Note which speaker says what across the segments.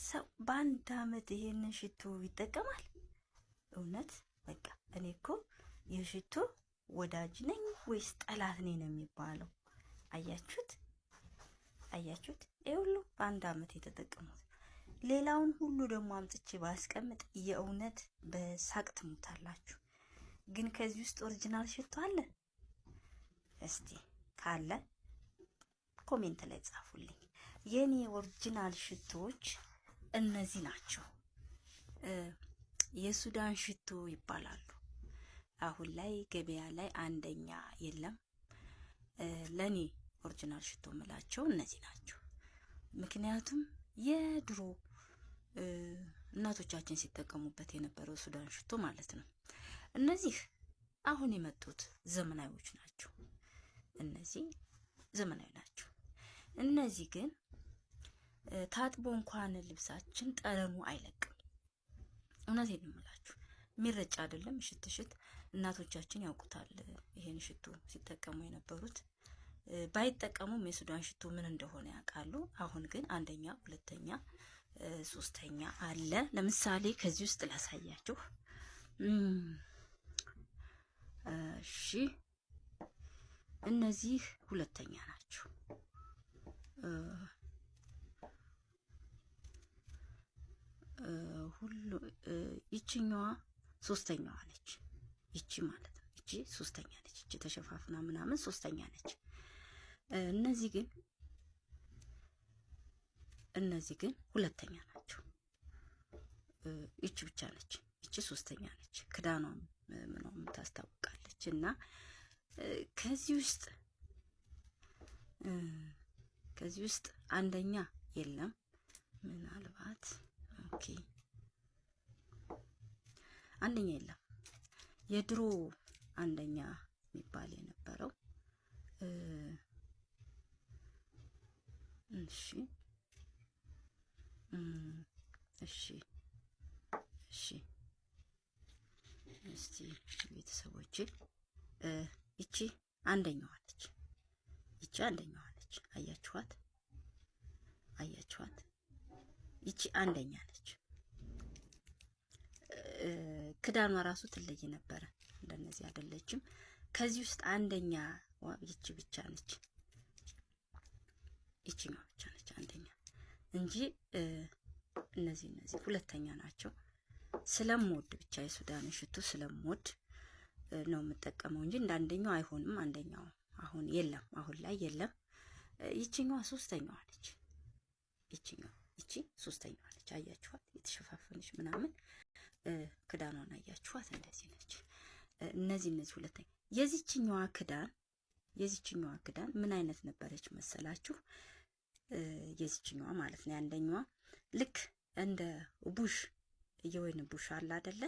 Speaker 1: ሰው በአንድ አመት ይሄንን ሽቶ ይጠቀማል? እውነት በቃ እኔ እኮ የሽቶ ወዳጅ ነኝ ወይስ ጠላት ነኝ ነው የሚባለው። አያችሁት? አያችሁት? ይህ ሁሉ በአንድ አመት የተጠቀሙት። ሌላውን ሁሉ ደግሞ አምጥቼ ባስቀምጥ የእውነት በሳቅ ትሞታላችሁ። ግን ከዚህ ውስጥ original ሽቶ አለ? እስቲ ካለ comment ላይ ጻፉልኝ። የኔ original ሽቶዎች እነዚህ ናቸው። የሱዳን ሽቶ ይባላሉ። አሁን ላይ ገበያ ላይ አንደኛ የለም። ለኔ original ሽቶ ምላቸው እነዚህ ናቸው። ምክንያቱም የድሮ እናቶቻችን ሲጠቀሙበት የነበረው ሱዳን ሽቶ ማለት ነው። እነዚህ አሁን የመጡት ዘመናዊዎች ናቸው። እነዚህ ዘመናዊ ናቸው። እነዚህ ግን ታጥቦ እንኳን ልብሳችን ጠረኑ አይለቅም። እውነቴን ነው የምላችሁ፣ የሚረጭ አይደለም። ሽት ሽት እናቶቻችን ያውቁታል ይሄን ሽቶ ሲጠቀሙ የነበሩት። ባይጠቀሙም የሱዳን ሽቶ ምን እንደሆነ ያውቃሉ። አሁን ግን አንደኛ፣ ሁለተኛ፣ ሶስተኛ አለ። ለምሳሌ ከዚህ ውስጥ ላሳያችሁ። እሺ እነዚህ ሁለተኛ ናቸው። ሁሉ ይችኛዋ ሶስተኛዋ ነች። ይቺ ማለት ነው። ይቺ ሶስተኛ ነች። ይቺ ተሸፋፍና ምናምን ሶስተኛ ነች። እነዚህ ግን እነዚህ ግን ሁለተኛ ናቸው። ይቺ ብቻ ነች። ይቺ ሶስተኛ ነች። ክዳኗም ምኗም ታስታውቃለች። እና ከዚህ ውስጥ ከዚህ ውስጥ አንደኛ የለም። ምናልባት okay አንደኛ የለም። የድሮ አንደኛ የሚባል የነበረው እሺ እሺ እሺ እስቲ ቤተሰቦቼ ይቺ አንደኛዋ ነች። ይቺ አንደኛዋ ነች። አያችኋት? አያችኋት? ይቺ አንደኛ ነች። ክዳኗ ራሱ ትለይ ነበረ። እንደነዚህ አይደለችም። ከዚህ ውስጥ አንደኛ ይቺ ብቻ ነች። ይቺኛዋ ብቻ ነች አንደኛ እንጂ እነዚህ እነዚህ ሁለተኛ ናቸው። ስለምወድ ብቻ የሱዳን ሽቶ ስለምወድ ነው የምጠቀመው እንጂ እንደ አንደኛው አይሆንም። አንደኛው አሁን የለም፣ አሁን ላይ የለም። ይቺኛዋ ሶስተኛዋ ነች። ይቺኛዋ ይቺ ሶስተኛዋ ነች። አያችኋት? የተሸፋፈነች ምናምን ክዳኗን አያችኋት? እንደዚህ ነች። እነዚህ እነዚህ ሁለተኛ የዚችኛዋ ክዳን የዚችኛዋ ክዳን ምን አይነት ነበረች መሰላችሁ? የዚችኛዋ ማለት ነው። የአንደኛዋ ልክ እንደ ቡሽ የወይን ቡሽ አለ አይደለ?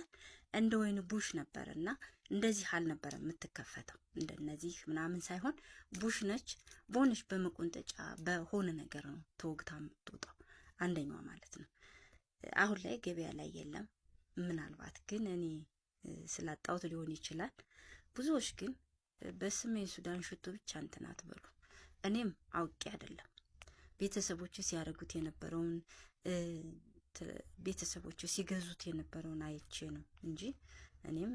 Speaker 1: እንደ ወይን ቡሽ ነበር እና እንደዚህ አልነበረ የምትከፈተው፣ እንደነዚህ ምናምን ሳይሆን ቡሽ ነች። በሆነች በመቆንጠጫ በሆነ ነገር ነው ተወግታ የምትወጣው አንደኛዋ ማለት ነው። አሁን ላይ ገበያ ላይ የለም። ምናልባት ግን እኔ ስላጣሁት ሊሆን ይችላል። ብዙዎች ግን በስሜ የሱዳን ሽቶ ብቻ እንትን አትበሉ። እኔም አውቄ አይደለም ቤተሰቦች ሲያደርጉት የነበረውን ቤተሰቦች ሲገዙት የነበረውን አይቼ ነው እንጂ እኔም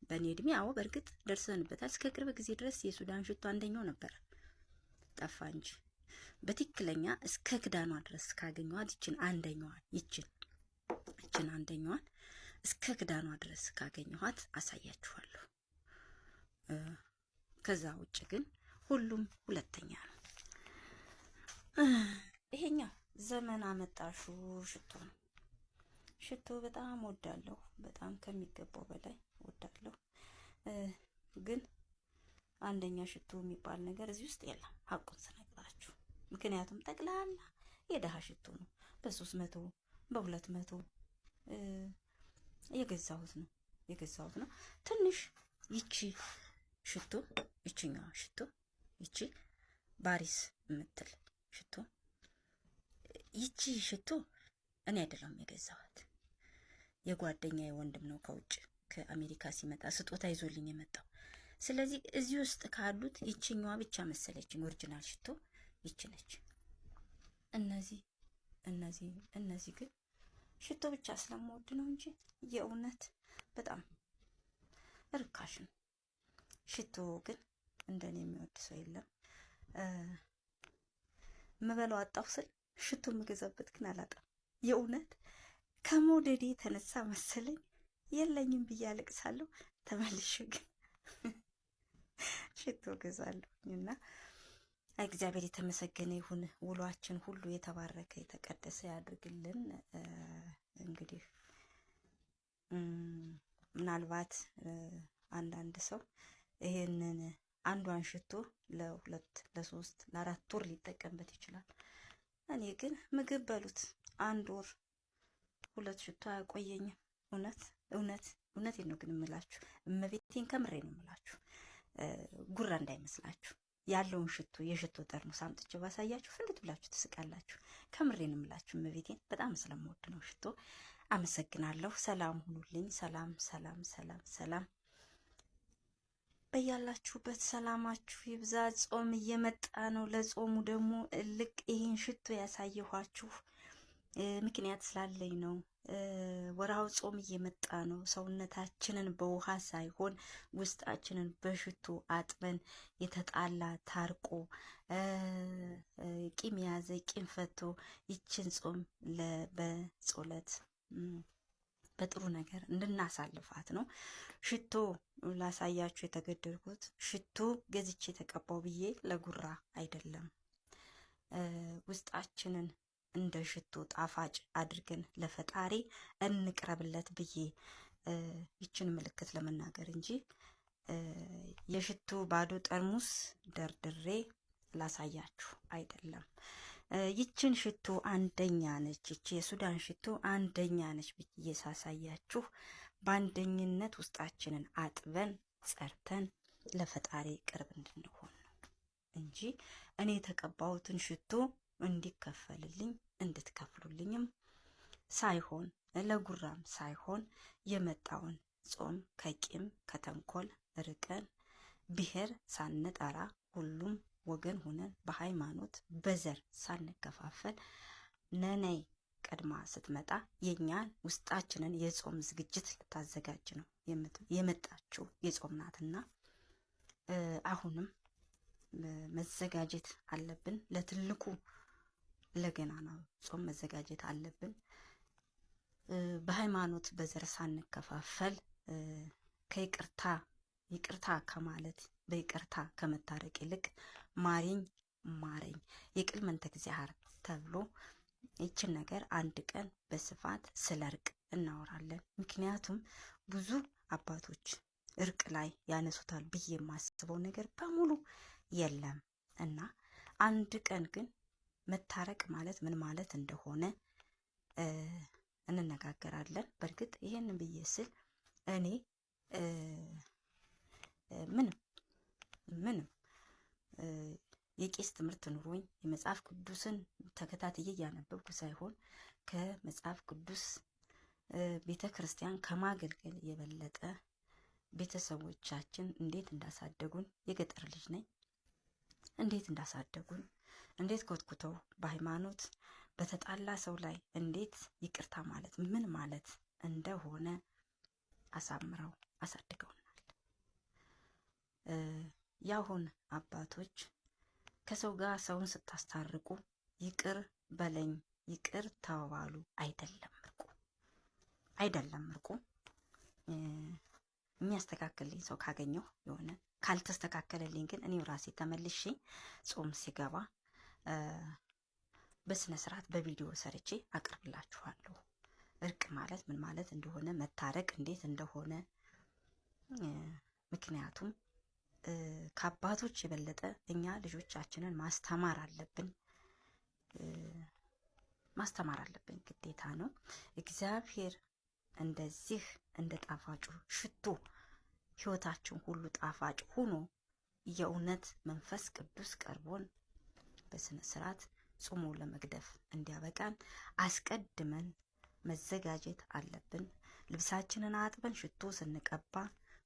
Speaker 1: በእኔ እድሜ አዎ፣ በእርግጥ ደርሰንበታል። እስከ ቅርብ ጊዜ ድረስ የሱዳን ሽቶ አንደኛው ነበረ፣ ጠፋ እንጂ በትክክለኛ እስከ ክዳኗ ድረስ ካገኘኋት ይችን አንደኛዋን ይችን ይችን አንደኛዋን እስከ ክዳኗ ድረስ ካገኘኋት አሳያችኋለሁ። ከዛ ውጭ ግን ሁሉም ሁለተኛ ነው። ይሄኛው ዘመን አመጣሹ ሽቶ ነው። ሽቶ በጣም ወዳለሁ፣ በጣም ከሚገባው በላይ ወዳለሁ። ግን አንደኛ ሽቶ የሚባል ነገር እዚህ ውስጥ የለም፣ ሀቁን ስነግራችሁ። ምክንያቱም ጠቅላላ የደሃ ሽቶ ነው። በ300 በ200 የገዛሁት ነው የገዛሁት ነው። ትንሽ ይቺ ሽቶ ይቺኛዋ ሽቶ ይቺ ባሪስ የምትል ሽቶ ይቺ ሽቶ እኔ አይደለም የገዛኋት፣ የጓደኛዬ ወንድም ነው ከውጭ ከአሜሪካ ሲመጣ ስጦታ ይዞልኝ የመጣው። ስለዚህ እዚህ ውስጥ ካሉት ይችኛዋ ብቻ መሰለችኝ original ሽቶ ይቺ ነች። እነዚህ እነዚህ እነዚህ ግን ሽቶ ብቻ ስለምወድ ነው እንጂ የእውነት በጣም ርካሽ ነው። ሽቶ ግን እንደኔ የሚወድ ሰው የለም። ምበላው አጣሁ ስል ሽቶ የምገዛበት ግን አላጣም። የእውነት ከመውደዴ የተነሳ መሰለኝ የለኝም ብዬ አለቅሳለሁ። ተመልሼ ግን ሽቶ ገዛለሁኝ እና እግዚአብሔር የተመሰገነ ይሁን። ውሏችን ሁሉ የተባረከ የተቀደሰ ያድርግልን። እንግዲህ ምናልባት አንዳንድ ሰው ይሄንን አንዷን ሽቶ ለሁለት ለሶስት ለአራት ወር ሊጠቀምበት ይችላል። እኔ ግን ምግብ በሉት አንድ ወር ሁለት ሽቶ አያቆየኝም። እውነት እውነት እውነቴን ነው ግን የምላችሁ፣ እመቤቴን ከምሬ ነው የምላችሁ፣ ጉራ እንዳይመስላችሁ። ያለውን ሽቶ የሽቶ ጠርሙስ አምጥቼ ባሳያችሁ ፍንድት ብላችሁ ትስቃላችሁ። ከምሬ ነው የምላችሁ፣ እመቤቴን በጣም ስለምወድ ነው ሽቶ። አመሰግናለሁ። ሰላም ሁኑልኝ። ሰላም ሰላም ሰላም ሰላም። በያላችሁበት ሰላማችሁ ይብዛ። ጾም እየመጣ ነው። ለጾሙ ደግሞ ልቅ ይህን ሽቶ ያሳየኋችሁ ምክንያት ስላለኝ ነው። ወርሃው ጾም እየመጣ ነው። ሰውነታችንን በውሃ ሳይሆን ውስጣችንን በሽቶ አጥበን የተጣላ ታርቆ ቂም የያዘ ቂም ፈቶ ይችን ጾም በጾለት በጥሩ ነገር እንድናሳልፋት ነው። ሽቶ ላሳያችሁ የተገደድኩት ሽቶ ገዝቼ የተቀባው ብዬ ለጉራ አይደለም። ውስጣችንን እንደ ሽቶ ጣፋጭ አድርገን ለፈጣሪ እንቅረብለት ብዬ ይችን ምልክት ለመናገር እንጂ የሽቶ ባዶ ጠርሙስ ደርድሬ ላሳያችሁ አይደለም። ይችን ሽቶ አንደኛ ነች፣ ይቺ የሱዳን ሽቶ አንደኛ ነች ብዬ ሳሳያችሁ በአንደኝነት ውስጣችንን አጥበን ጸርተን ለፈጣሪ ቅርብ እንድንሆን ነው እንጂ እኔ የተቀባሁትን ሽቶ እንዲከፈልልኝ እንድትከፍሉልኝም ሳይሆን ለጉራም ሳይሆን የመጣውን ጾም ከቂም ከተንኮል ርቀን ብሔር ሳንጠራ ሁሉም ወገን ሆነን በሃይማኖት በዘር ሳንከፋፈል ነነይ ቀድማ ስትመጣ የእኛን ውስጣችንን የጾም ዝግጅት ልታዘጋጅ ነው የመጣችው የጾም ናትና አሁንም መዘጋጀት አለብን። ለትልቁ ለገናናው ጾም መዘጋጀት አለብን። በሃይማኖት በዘር ሳንከፋፈል ከይቅርታ ይቅርታ ከማለት በይቅርታ ከመታረቅ ይልቅ ማሪኝ ማረኝ የቅልመንተ እግዚአብሔር ተብሎ ይችን ነገር አንድ ቀን በስፋት ስለ እርቅ እናወራለን። ምክንያቱም ብዙ አባቶች እርቅ ላይ ያነሱታል ብዬ የማስበው ነገር በሙሉ የለም እና አንድ ቀን ግን መታረቅ ማለት ምን ማለት እንደሆነ እንነጋገራለን። በእርግጥ ይህንን ብዬ ስል እኔ ምንም ምንም የቄስ ትምህርት ኑሮኝ የመጽሐፍ ቅዱስን ተከታትዬ እያነበብኩ ሳይሆን ከመጽሐፍ ቅዱስ ቤተ ክርስቲያን ከማገልገል የበለጠ ቤተሰቦቻችን እንዴት እንዳሳደጉን፣ የገጠር ልጅ ነኝ፣ እንዴት እንዳሳደጉን፣ እንዴት ኮትኩተው በሃይማኖት በተጣላ ሰው ላይ እንዴት ይቅርታ ማለት ምን ማለት እንደሆነ አሳምረው አሳድገውናል። ያሁን አባቶች ከሰው ጋር ሰውን ስታስታርቁ ይቅር በለኝ ይቅር ተባባሉ አይደለም እርቁ፣ አይደለም እርቁ። የሚያስተካክልልኝ ሰው ካገኘሁ የሆነ ካልተስተካከለልኝ ግን እኔው ራሴ ተመልሼ ጾም ሲገባ በስነ ስርዓት በቪዲዮ ሰርቼ አቅርብላችኋለሁ። እርቅ ማለት ምን ማለት እንደሆነ፣ መታረቅ እንዴት እንደሆነ። ምክንያቱም ከአባቶች የበለጠ እኛ ልጆቻችንን ማስተማር አለብን፣ ማስተማር አለብን፣ ግዴታ ነው። እግዚአብሔር እንደዚህ እንደ ጣፋጩ ሽቶ ሕይወታችን ሁሉ ጣፋጭ ሆኖ የእውነት መንፈስ ቅዱስ ቀርቦን በስነ ስርዓት ጾሞ ለመግደፍ እንዲያበቃን አስቀድመን መዘጋጀት አለብን። ልብሳችንን አጥበን ሽቶ ስንቀባ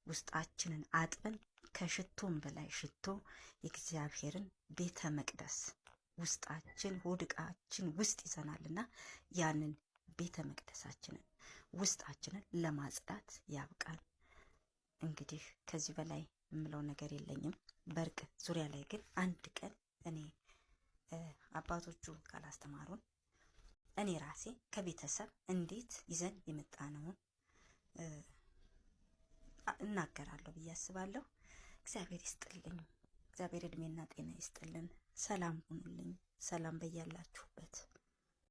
Speaker 1: ውስጣችንን አጥበን ከሽቶም በላይ ሽቶ የእግዚአብሔርን ቤተ መቅደስ ውስጣችን ሆድ ዕቃችን ውስጥ ይዘናልና ያንን ቤተ መቅደሳችንን ውስጣችንን ለማጽዳት ያብቃል። እንግዲህ ከዚህ በላይ የምለው ነገር የለኝም። በእርቅ ዙሪያ ላይ ግን አንድ ቀን እኔ አባቶቹ ካላስተማሩን እኔ ራሴ ከቤተሰብ እንዴት ይዘን የመጣነውን እናገራለሁ ብዬ አስባለሁ። እግዚአብሔር ይስጥልኝ። እግዚአብሔር እድሜና ጤና ይስጥልን። ሰላም ሁኑልኝ። ሰላም በያላችሁበት።